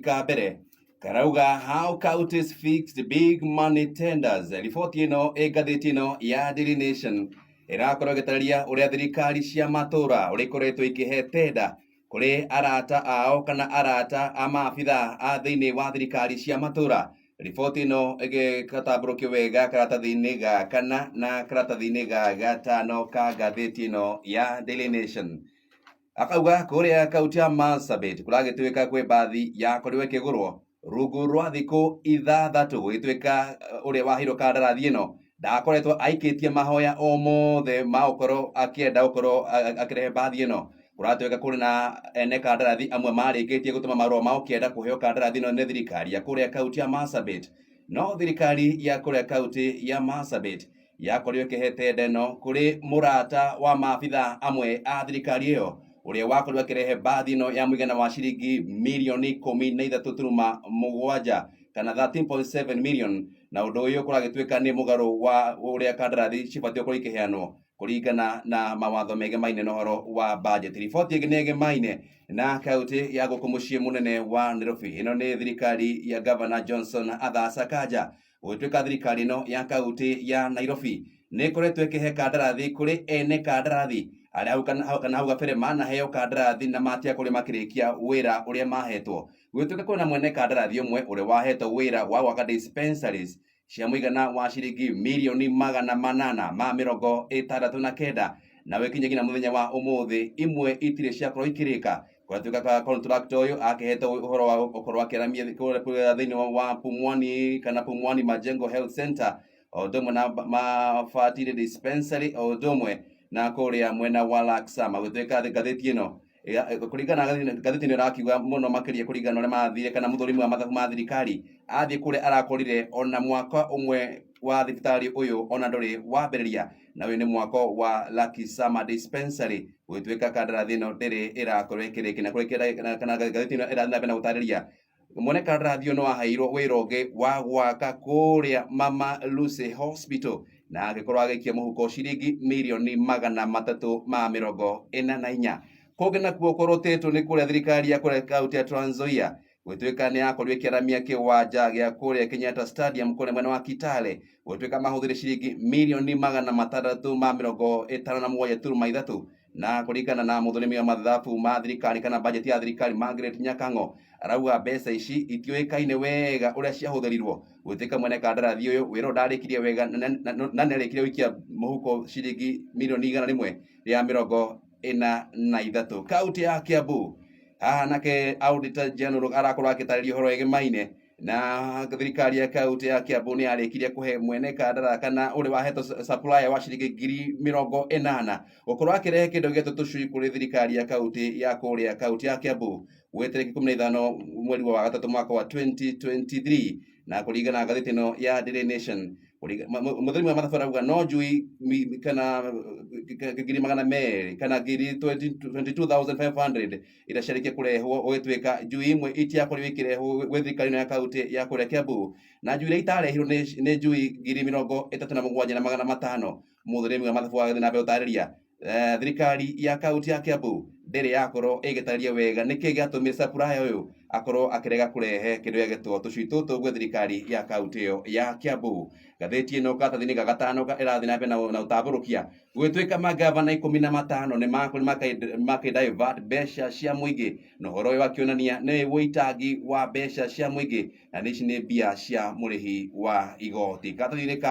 ka mbere karauga "How counties fixed big money tenders". Riboti ĩno ĩ ngathĩti ĩno ya Daily Nation ĩrakorwo ĩgĩtarĩria ũrĩa thirikari cia matũra ũrĩa ikoretwo ikĩhe tenda kũrĩ arata ao kana arata a maabitha a thĩinĩ wa thirikari cia matũra. Riboti ĩno ĩgĩgatambũrũkio wega karatathi-inĩ ga kana na karatathi-inĩ ga gatano ka ngathĩti ĩno ya Daily Nation. Akauga kũrĩa kaunti ya Marsabit kũragĩtuĩka kwĩ mbathi yakorirwo ĩkĩgũrwo rungu rwa thikũ 6, gũgĩtuĩka ũrĩa waheirwo kandarathi ĩno ndakoretwo aikĩtie mahoya o mothe ma gũkorwo akĩenda gũkorwo akĩrehe mbathi ĩno. Kũratuĩka kũrĩ na ene kandarathi amwe marĩkĩtie gũtũma marũa ma gũkĩenda kũheo kandarathi ĩno nĩ thirikari ya kũrĩa kaunti ya Marsabit, no thirikari ya kũrĩa kaunti ya Marsabit yakorirwo ĩkĩhe tenda ĩno kũrĩ mũrata wa maabitha amwe a thirikari ĩyo, ũrĩa wakorirwo akĩrehe mbathi ĩno ya mũigana wa ciringi mirioni 13.7 kana 13.7 million. Na ũndũ ũyũ kũragĩtuĩka nĩ mũgarũ wa ũrĩa kandarathi cibatiĩ gũkorwo ikĩheanwo kũringana na mawatho megemaine na ũhoro wa budget. Riboti ĩngĩ nĩ ĩgemaine na kaunti ya gũkũ mũciĩ mũnene wa Nairobi. Ĩno nĩ thirikari ya Governor Johnson Arthur Sakaja. Gũgĩtuĩka thirikari ĩno ya kaunti ya Nairobi nĩ ĩkoretwo ĩkĩhe kandarathi kũrĩ ene kandarathi arĩa hau kana hau gabere manaheo kandarathi na matiakorirwo makĩrĩkia wĩra ũrĩa mahetwo. Gũgĩtuĩka kwĩna mwene kandarathi ũmwe ũrĩa wahetwo wĩra wa gwaka dispensaries cia mũigana wa ciringi mirioni 869, na wĩkinye nginya mũthenya wa ũmũthĩ imwe itirĩ ciakorwo ikĩrĩka. Kũratuĩka ka contractor ũyũ akĩhetwo ũhoro wa gũkorwo akĩaramia kũrĩa thĩinĩ wa Pumwani kana Pumwani Majengo Health Center, o ũndũ ũmwe na Mabatire Dispensary, o ũndũ ũmwe na kũrĩa mwena wa Laksam. Gũtuĩka ngathĩti ĩno kũringana na ngathĩti ĩno ĩrakiuga mũno makĩria kũringana na ũrĩa mathire kana mũthũrimi wa mathabu ma thirikari athiĩ kũrĩa arakorire ona mwaka ũmwe wa thibitarĩ ũyũ ona ndũrĩ wambĩrĩria, na ũyũ nĩ mwako wa Lakisama Dispensary. Gũgĩtuĩka kandarathi ĩno ndĩrĩ ĩrakorwo ĩkĩrĩkia na kũrĩkia, kana ngathĩti ĩno ĩrathiĩ na mbere na gũtarĩria mwene kandarathi ũyũ no aheirwo wĩra ũngĩ wa gwaka kũrĩa Mama Lucy Hospital na agĩkorwo agĩikia mũhuko ciringi mirioni 344. Kũngĩ nakuo kũrũtĩtwo nĩ kũrĩa thirikari ya kũrĩa kaunti ya Trans Nzoia. Gũtuĩka nĩ yakorirwo ĩkĩaramia kĩwanja gĩa kũrĩa Kenyatta Stadium kũrĩa mwena wa Kitale. Gũtuĩka mahũthĩre ciringi mirioni 657.3, na kũringana na mũthũrimi wa mathabu ma thirikari kana bajeti ya thirikari Margaret Nyakang'o arauga mbeca ici itiũĩkaine wega ũrĩa ciahũthĩrirwo. Gũtuĩka mwene kandarathi ũyũ wĩra ũyũ ndarĩkirie wega na nĩarĩkirie gũikia mũhuko ciringi mirioni 143. Kaunti ya Kiambu haha nake Auditor General arakorwo akĩtarĩria ũhoro wĩgemaine na thirikari ya kaunti ya Kiambu nĩ yarĩkirie kũhe mwene kandara kana ũrĩa wahetwo supplier wa ciringi 80,000 gũkorwo akĩrehe kĩndũ gĩetwo tũcui kũrĩ thirikari ya kaunti ya kũrĩa kaunti ya Kiambu gwĩ tarĩki 15 mweri wa gatatũ mwaka wa 2023. Na kũringana na ngathĩti ĩno ya Daily Nation, mũthũrimi wa mathabu arauga no njui kana 200,000 kana ngiri 22,500 iria ciarĩkia kũrehwo. Gũgĩtuĩka njui imwe itiakorirwo ikĩrehwo gwĩ thirikari ĩno ya kaunti ya kũrĩa Kiambu, na njui iria itarehirwo nĩ njui 37,500. Mũthũrimi wa mathabu agĩthiĩ na mbere gũtarĩria thirikari ya kaunti ya Kiambu ndĩrĩ yakorwo ĩgĩtarĩria wega nĩkĩ gĩatũmire supplier ũyũ akorwo akĩrega kũrehe kĩndũ gĩagĩtwo tũcui tũtũ gwĩ thirikari ya kaunti ĩyo ya Kiambu. Ngathĩti ĩno karatathi-inĩ ga gatano ĩrathiĩ na mbere na ũtambũrũkia gũgĩtuĩka magavana 15 nĩ makorirwo makĩ divert mbeca cia mũingĩ, na ũhoro ũyũ akĩonania nĩ ũitangi wa mbeca cia mũingĩ, na ici nĩ mbia cia mũrĩhi wa igoti. Karatathi-inĩ ka